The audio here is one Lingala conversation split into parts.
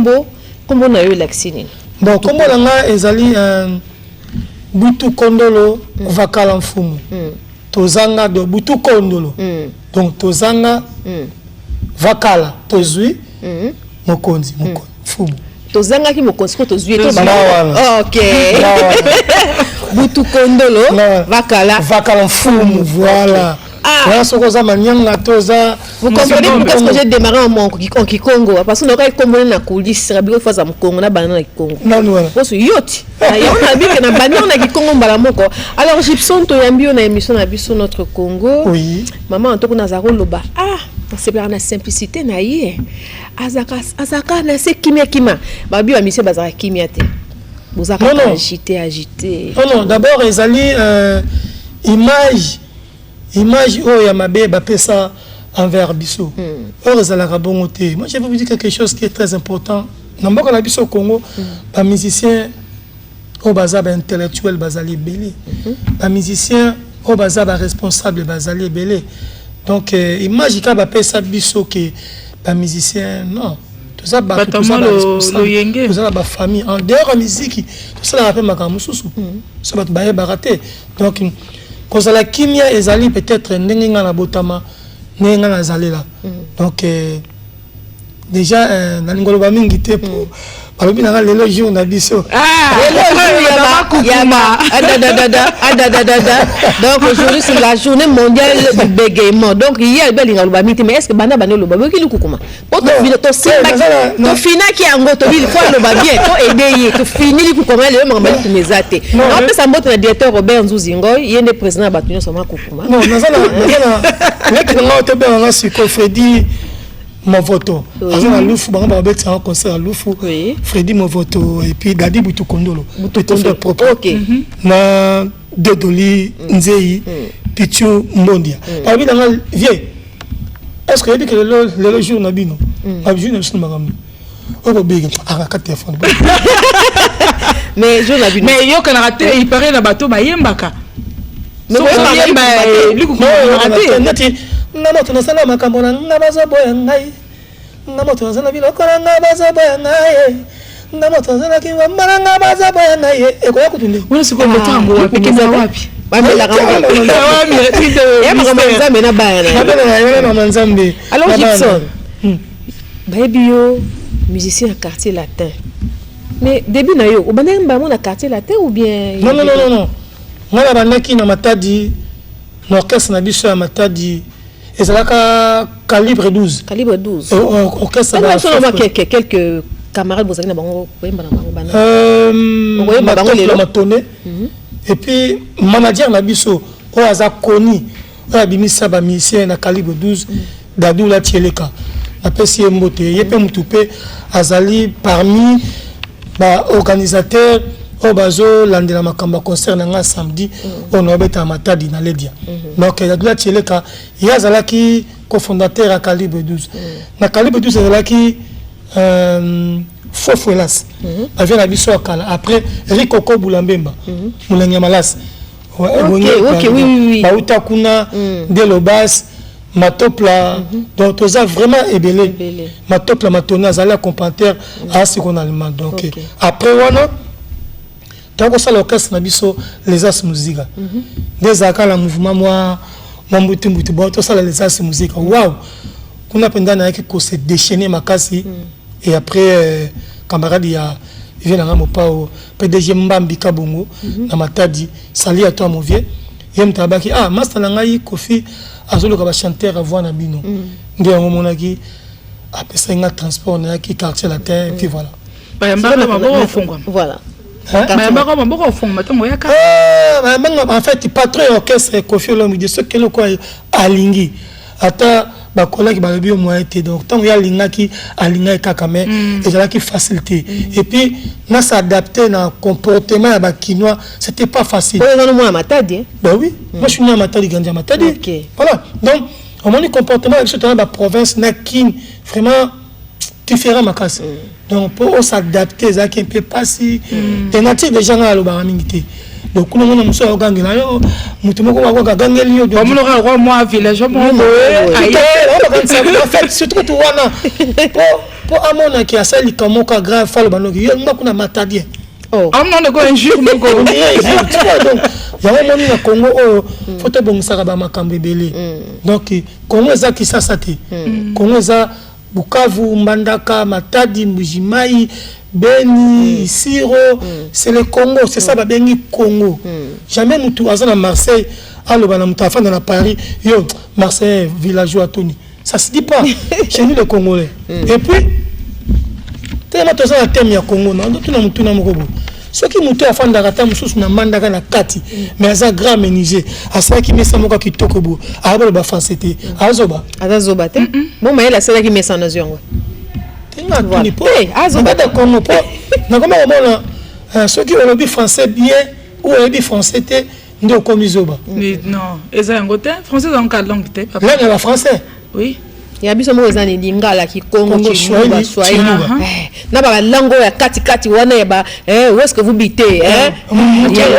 Kombo, kombo na yo elakisi nini? Bon, kombo na nga ezali Butu Kondolo Vakala Mfumu. Tozanga do Butu Kondolo. Donc tozanga Vakala tozwi mokonzi, mokonzi Mfumu. Tozangaki mokonzi ko tozwi ye. Na wana. Ok, Butu Kondolo Vakala. Vakala Mfumu, voilà. Ah. Wana soki oza manyanga to oza Vous comprenez pourquoi est-ce que j'ai démarré en Kikongo? Parce que nayoka kombo na coulisse, rabiko faza Mukongo na banana na Kikongo. Nani wana? Poso yoti. Yango na bike na banana na Kikongo mbala moko. Alors Gibson, toyambi yo na émission na biso Notre Congo. Oui. Mama antoko naza koloba. Ah, nasepelaka na simplicité na ye. Azaka azaka na se kimia kimia. Babi ba mission bazaka kimia te. Bozaka Non, non. Agité agité. Non, non, d'abord ezali image oyo ya mabe bapesa envers biso. Oyo ezalaka bongo te. Moi, je vais vous dire quelque chose qui est très important. Na mboka na biso Congo, bamusicien oyo baza baintellectuel bazali ebele, bamusicien oyo baza baresponsable bazali ebele. Donc image kaka bapesa biso ke bamusicien, non, toza bato, Bato toza mwa baresponsable, loyenge. Toza na bafamille en dehors ya miziki, tosalaka mpe makambo mosusu so bato bayebaka te. Donc kozala kimia ezali peut-être ndenge ngai nabotama, ndenge ngai nazalela. Donc déjà nalingi koloba mingi te po balobi na nga lelo jour na biso. Yaba, adadadada, adadadada. Donc aujourd'hui, c'est la journée mondiale du bégaiement. Donc hier albi alinga loba mingi te, mais est ce que banda bandi oloba boyoki likukuma po tofinaki yango, tobi il faut aloba bien, to aide ye, tofini likukuma. Lelo makambo likukuma eza te. Naopesa mbote na directeur Robert Nzuzi Ngoi, ye nde président ya bato nyonso makukuma. Non, naza na leki na ngai tobenganga sikoyo Fredi Movoto. Aza na Lufu, bango babetisanga concert ya Lufu. Fredi Movoto et puis Dadi Butu Kondolo, petit frère propre na Dodoli Nzei Pichu Mbondia. Balobi nanga: "Vieux, est ce que oyebi ke lelo, lelo jour na bino, jour na biso na makambo oyo bobenge akaka telefone?" Mais jour na bino. Mais yokanaka te, il paraît na bato bayembaka. Mais Soki boyembaka oyemba, likukuma te. Likukuma te. Neti nga moto nasala makambo na nga, bazoboya ngai. Nga moto nazala biloko na nga, bazoboya ngai. Nga moto nazalaki wamba na nga, bazoboya ngai. Ekoya kutu nde. Wana sikoyo bota yango wapi? Ekenda wapi? Bamelaka ya makambo ya Nzambe na baya na ye. Nabela na yo na Nzambe. Alors Na bana. Gibson, bayebi yo musicien ya Quartier Latin, mais début na yo obandaki bango na Quartier Latin ou bien? Non, non, non, non, non, ngai nabandaki na Matadi, na orchestre na biso ya Matadi, ezalaka Calibre 12. Calibre 12. Orchestre. Ntango biso na quelques camarades bozalaki na bango, koyemba na bango bana? Okoyemba bango Matopla lelo? Matone et puis manager na biso oyo aza koni, oyo abimisa bamusicien na Calibre 12, Dadula Tieleka, napesi ye mbote. Ye mpe motu mpe azali parmi baorganisateur oyo bazolandela makambo ya concert na nga samedi oyo naobetaka Matadi na Ledia. Donc Dadula Tieleka, ye azalaki cofondateur ya Calibre 12. Na Calibre 12 ezalaki Fofuelas, bavie na biso ya kala, après Rikoko Bulambemba, molenge ya malasi. Bauta kuna nde Lobas Matopla. Donc toza vraiment ebele. Matopla Matoni azali accompagnateur, asiko na allemand. Donc après wana tango kosala orchestre na biso Les As Musica, nde ezalaka na mouvement mwa mbutu mbutu. Bon, tosala Les As Musica, wow, kuna mpenza nayaki kose déchaîner makasi. Et après camarade ya vieux nanga Mopao, PDG Mbambi Kabongo na Matadi, sali ya toi mon vieux, ye moto abaki: "Ah, master na ngai Kofi azoluka bachanteur à voix na bino." Nde yango omonaki apesaki nga transport, nayaki Quartier Latin et puis voilà. Bayambaka maboko ofungwama? Voilà. Bayambaka maboko ofungwama ntango oyaka? Bayambanga. En fait, patron ya orchestre Kofi Olomide, soki eloko alingi, ata bakolaki balobi yo moyen te. Donc ntango ye alingaki, alingaki kaka, mais ezalaki facile te. Et puis na s'adapter na comportement ya bakinois, c'était pas facile. Oyo ezana mwana Matadi, eh? Ben oui, moi je suis né à Matadi, grandi à Matadi. Voilà, donc omoni comportement ya biso tona baprovince na Kine, vraiment différent makasi. Donc mpo os'adapte ezalaki un peu pasi. De nature déjà ngai alobaka mingi te. Donc kuna mona mosusu akogangela yo, moto moko akoka agangeli yo. Bamonaka lokwa mwa village moko boye. En fait, surtout kutu wana po Mpo amonaki asali likambo moko ya grave, falo banoki yo nga kuna matadien. Oh. Amona ko injure moko. Tu vois, donc yango omoni na Congo oyo, faut tobongisaka bamakambo ebele. Donc Congo eza Kisasa te, Congo eza Bukavu, Mbandaka, Matadi, Mbujimai, Beni, Isiro. C'est le Congo, c'est ça babengi Congo. Jamais mutu aza na Marseille aloba na mutu afanda na Paris: yo Marseille, villageois toni. Ça se dit pas chez nous les Congolais. Et puis telema, toza na thème ya Congo. Na tuna mutuna moko boye: soki motu afandaka ata mosusu na Mbandaka na kati, mais aza grand menuisier, asalaki mesa moko ya kitoko boye, ayaboloba français te, azoba? Aza zoba te. Bon, mayele asalaki mesa nazwi yango. Tenga atuni po Te, azoba. Na kati ya Congo, mpo nakoma komona soki olobi français bien ou oyebi français te, nde okomi zoba. Non, eza yango te. Français eza nka langue te, papa. Langue ya bafrançais. Oui. Ya biso moko eza ni lingala, kikongo, Kongo, chiluba, Swahili, swahili. Chiluba. Na balangue oyo ya katikati wana ya ba où est-ce que vous habitez, hein?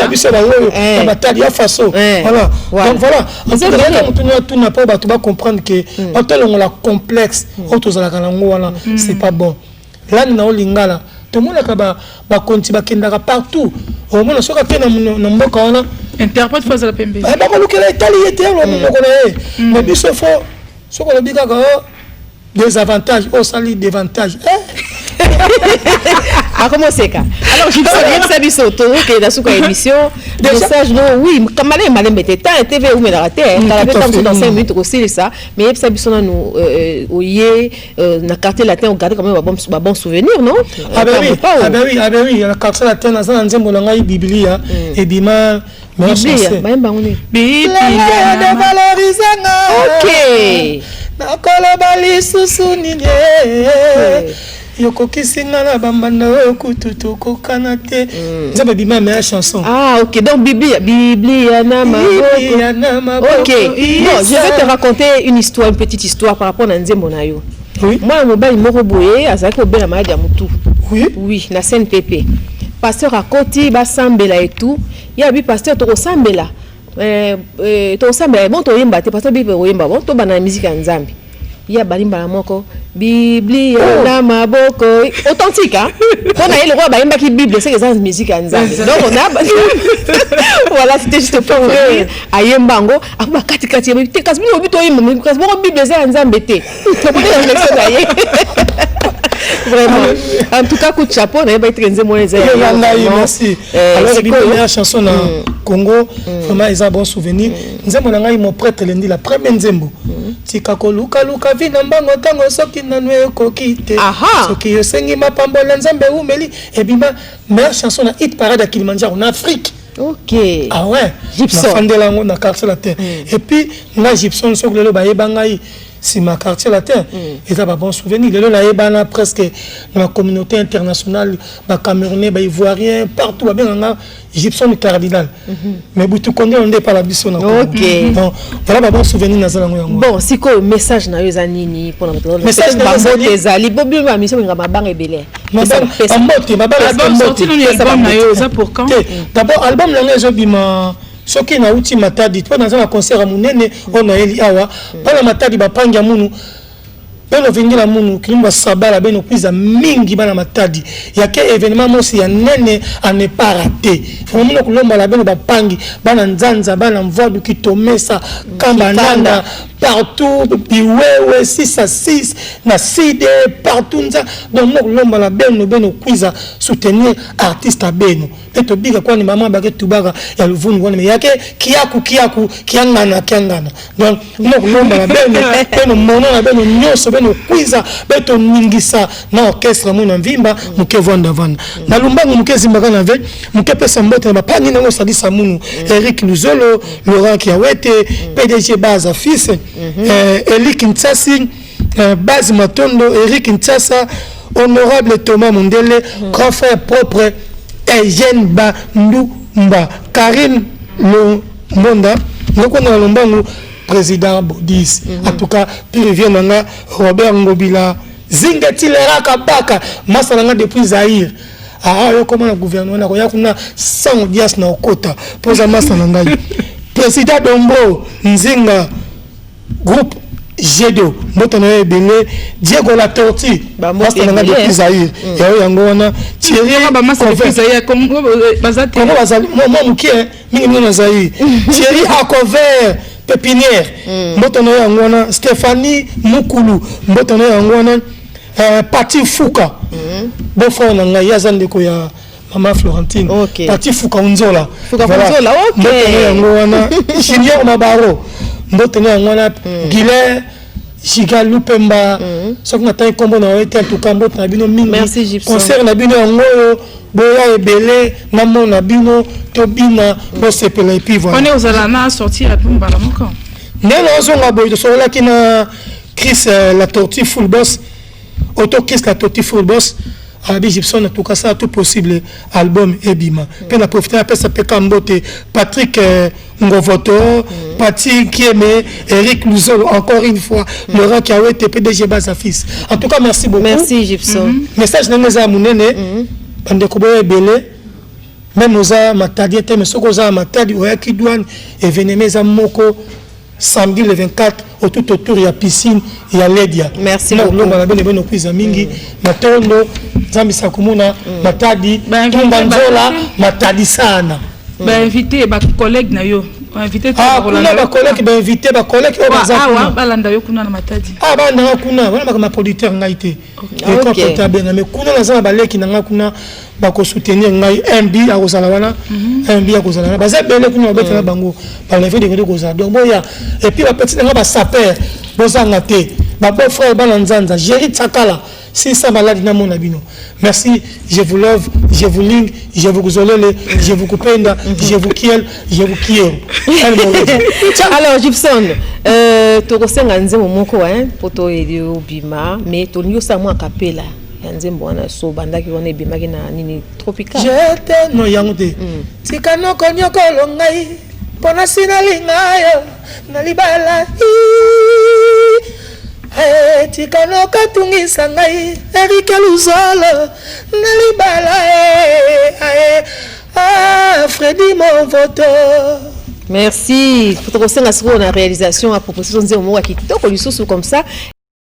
Ya biso bango oyo ya batali ya faso. Voilà. Donc voilà, en Eza tout cas ebele. motu nyonso atuna mpo bato bacomprendre ke batolongola complexe oyo tozalaka nango wana, c'est pas bon. Lani na olingala, tomonaka bakonti bakendaka partout, omona soki ake na mboka wana, interprète faut azala pembeni. Bakolukela etali ye te, aloba monoko na ye. Mais biso faut soki olobi kaka o désavantage, osali dévantage. Akoma oseka. Alors Gibson, yebisa biso, tokokende na suka ya émission. Message no, oui, malembe malembe te, temps ya TV eumelaka te. Kala mpe ntango dans 5 minutes tokosilisa. Mais yebisa biso nanu, oye na Quartier Latin, ogarde quand même babon souvenir, non? Ah ben oui, ah ben oui, ah ben oui, na Quartier Latin naza na nzembo na ngai Biblia, ebima. Biblia bayemba yango nini? Biblia devalorise nga. Nakoloba lisusu nini? Yokokisi nga na bambanda oyo kutu tokokana te. Nzambe ebima meilleure chanson. Ah ok, donc Biblia, Biblia na Biblia na maboko. Ok, bon, je vais te raconter une histoire, une petite histoire par rapport na nzembo na yo. Mwana mobali moko boye azalaki kobela maladi ya motu. Oui, na CNPP, pasteur akoti, basambela et tout. Ye abi: pasteur, tokosambela, tokosambela, bon, toyemba te. Pasteur bible koyemba, bon, tobanda na musique ya Nzambe. Ye abandi mbala moko Biblia na maboko, authentique, hein? Mpo na ye, lokola bayembaki Bible, seke eza musique ya Nzambe. Donc on a, voilà, c'était juste pour rire. Ayemba yango ako bakatikati te, kasi bino obi toyemba, kasi bongo Bible eza ya Nzambe te. Tomoni réflexion na ye vraiment. En tout cas, coup de chapeau. Nayebaki teke nzembo wana eza ya ya yo, ngai. vraiment. Merci. Alors ebima sikoyo- meilleure chanson na Congo, vraiment eza bon souvenir. Nzembo na ngai Mon prêtre lendi, la première nzembo: tika kolukaluka vi na mbango ntango soki nanu ekoki te. Soki osengi mapambola Nzambe eumeli, ebima meilleure chanson na hit parade ya Kilimanjaro na Afrique. Ah ouais. Gibson. Nafandela yango na Quartier Latin. Et puis nga Gibson, soki lelo bayeba ngai nsima Quartier Latin, eza babon souvenir. Lelo nayebana presque na bacommunauté internationale, bacamerounais, baivoirien, partout babenga nga Gibson Cardinal. Mais butu kondelo nde epala biso na Congo. Donc voilà, babon souvenir naza nango yango. Bon, sikoyo message na yo eza nini mpona bato? Message na yo bambote ezali- ezali bo bino bamisio bolinga mabanga ebele. Bambote, mabanga. Album sorti nanu, album na yo eza pour quand? Te, d'abord album na ngai ezobima soki nauti Matadi, mpo naza na concert ya monene oyo nayeli awa. Mpona Matadi, bapangi ya munu beno vingila munu kilimba sabala beno kwiza mingi. Bana Matadi, yake événement mosi ya nene à ne pas rater. Vraiment mino kulombala beno bapangi, bana Nzanza, bana Mvwadu, Kitomesa, Kamba, Nanda, partout, Biwewe 6 à 6 na Side, partout nza. Donc mino kulombala beno, beno kwiza soutenir artiste beno mpe tobika kwani mama bake tubaka ya luvundu wana me yake kiaku kiaku kiangana kiangana. Donc mino kulombala beno, beno mono na beno nyonso, beno kwiza be toningisa na orchestre muna mvimba moke vanda vanda na lumbangu moke ezimbaka na ve moke. Pesa mbote na bapangi nango osalisa munu Eric Luzolo, Laurent Kiawete, PDG Baza fils, Elik Ntsasi, Base Matondo, Eric Ntsasa, honorable Thomas Mundele, grand frère propre Eugène Bandumba, Karine Lombonda ngoko na lombangu, président Bodis. En tout cas puis revient nanga Robert Ngobila Zinga baka masa nanga depuis Zaïre. Ah, yo koma na gouvernement nakoya kuna sans audience na okota mpoza masa na ngai, président Dombo Nzinga groupe. Jedo, mbote na yo ebele. Diego la Tortue, masta na nga depuis Zaïre, yayo yango wana. Thierry Congo bazali mwa mokie mingi mingi na Zaïre. Thierry Acover Pépinière, mbote na yo yango wana. Stéphanie Mukulu, mbote na yo yango wana. Pati Fuka, beau frère na ngai, ye aza ndeko ya mama Florentine. Pati Fuka Nzola, mbote na yango wana. Junior Mabaro, mbote na yango wana. Guilain Giga Lupemba, soki natangi nkombo na yo te, en tout cas mbote na bino mingi. Concert na bino yango oyo, boya ebele, namona bino, tobina, bosepela, et puis voilà. On ozala na sortie ya mbala moko? Nde nazonga boye, tosololaki na Chris la Tortue Full Boss, auto Chris la Tortue Full Boss, abi Gibson, en tout cas ça tout possible, album ebima. Mpe na profite apesa mpe ka mbote Patrick Ngovoto, Pati Kieme, Eric Luzolo, encore une fois Laurent Kiawete, PDG Baza Fils. En tout cas merci beaucoup. Merci Gibson. Message ndenge eza ya monene, bandeko boyo ebele, même oza Matadi te, mais soki oza Matadi, oyaki douane, événement eza moko samedi le 24 tout autour ya piscine ya Ledia. Merci. Na kolonga na bino bino kwiza mingi matondo, Nzambe komona Matadi tumba nzola Matadi sana. Bainvité bacollègue na yo, invité. Ah, kuna bacollègue, bainvité bacollègue oyo baza awa, balanda yo kuna na Matadi. Ah, balandanga kuna wana bakama producteur ngai te, ekopota abenga, mais kuna naza na baleki na ngai kuna, bakosoutenir ngai. Mb akozala wana, mb akozala wana, baza ebele kuna, babetela bango baleve dekode kozala. Donc boya, et puis bapeti na ngai basaper, bozanga te, babeau frère bana Nzanza, Géri Tsakala 600 maladi namona bino. Merci, je vous love, je vous ling, je vous zolele, je vous kupenda, je vous kiel, je vous kiero. Alors Gibson, tokosenga nzembo moko po toyeli obima, mais tolingi osala mwa kapela ya nzembo wana. So obandaki wana, ebimaki na nini, Tropical? Jete no yango te. Tika noko nyokolo ngai mpo na si nalinga yo na libala. Tika noko atungisa ngai, Erike Luzolo na libala. Ah, Fredi Movoto. Merci. Tokosenga sikoyo na réalisation ya proposition nzembo moko ya kitoko lisusu comme ça.